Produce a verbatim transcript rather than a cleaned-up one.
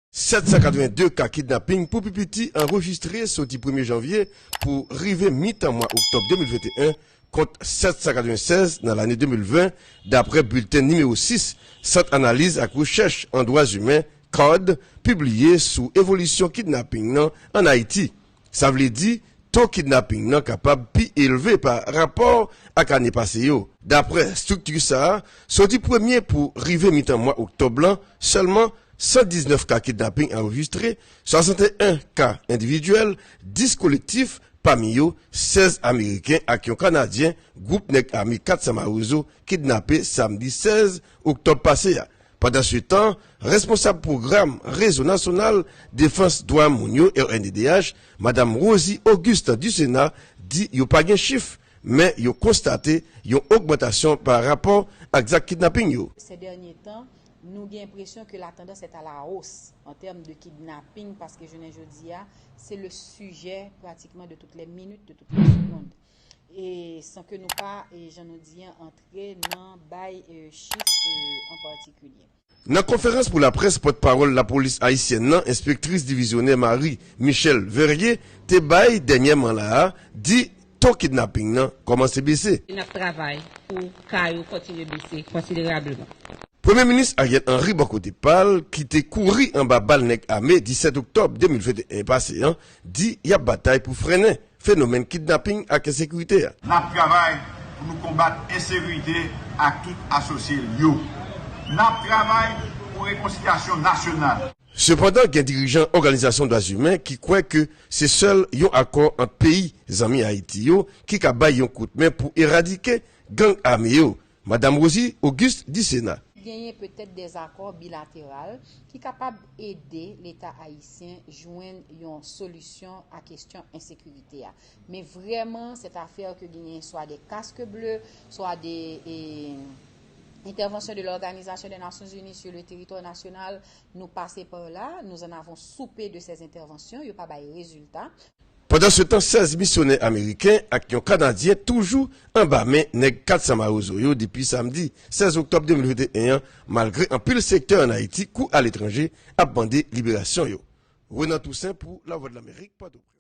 Sèt san katreven de ka kidnaping pou pi piti anrejistre soti premye janvye pou rive mitan mwa oktòb de mil venteyen, kont sèt san katreven sèz nan lane de mil ven, daprè bilten nimewo sis Sant Analiz ak Rechèch an Dwa Imen, card, pibliye sou evolisyon kidnaping nan ann Ayiti. Sa vle di, to kidnaping nan kapab pi elve pa rapò ak ane pase yo. Daprè estrikti sa a, soti premye pou rive mitan mwa oktòb lan, sèlman san diznèf ka kidnaping anrejistre, swasanteyen ka endividyèl, dis kolektif, pami yo sèz Ameriken ak yon Kanadyen, gwoup nèg ame kat san Mawozo kidnape samdi sèz oktòb pase a. Pandansetan, responsab pwogram Rezo Nasyonal Defans Dwa Moun yo, R N D D H, Madam Rosie Auguste Ducena, di yo pa gen chif, men yo konstate yon ogmantasyon pa rapò ak zak kidnaping yo. Ces derniers temps, nous avons l'impression que la tendance est à la hausse en termes de kidnapping, parce que je ne dis pas, c'est le sujet pratiquement de toutes les minutes, de toutes les secondes. Et sans que nous pas, et j'en dis, entrer dans des chiffres en particulier. Nan konferans pou laprès, pòtpawòl lapolis ayisyèn nan, enspektris divizyonè Marie Michelle Verrier, te bay dènyèman la a, di to kidnaping nan kòmanse bese. N ap travay pou ka yo kontinye bese konsiderableman. Premye minis Ariel Henry, bò kote pa l, ki te kouri anba bal nèg ame disèt oktòb de mil venteyen pase an, di y ap batay pou frennen fenomèn kidnaping ak ensekirite a. N ap travay pou nou konbat ensekirite ak tout asosye l yo. N ap travay pou rekonsilyasyon nasyonal. Sepandan, gen dirijan òganizasyon dwa imen ki kwè ke se sèl yon akò ant peyi zanmi Ayiti yo ki ka bay yon kout men pou eradike gang ame yo. Madam Rosie Auguste Ducena. Genyen petèt dèzakò bilateral ki kapab ede Leta ayisyen jwenn yon solisyon a kesyon ensekirite a. Men vrèman, sèt afè ke genyen swa de kask ble, swa de, e, entèvansyon de l'Organisation des Nations Unies sur le territoire national, nou pase pa la, nous en avons soupé de ces interventions, yo pa bay rezilta. Pandansetan, sèz misyonè ameriken ak yon Kanadyen toujou anba men nèg kat san Mawozo yo depi samdi sèz oktòb de mil venteyen an, malgre anpil sektè ann Ayiti kou aletranje ap mande liberasyon yo. Renan Toussaint pou Lavwadlamerik, Pòtoprens.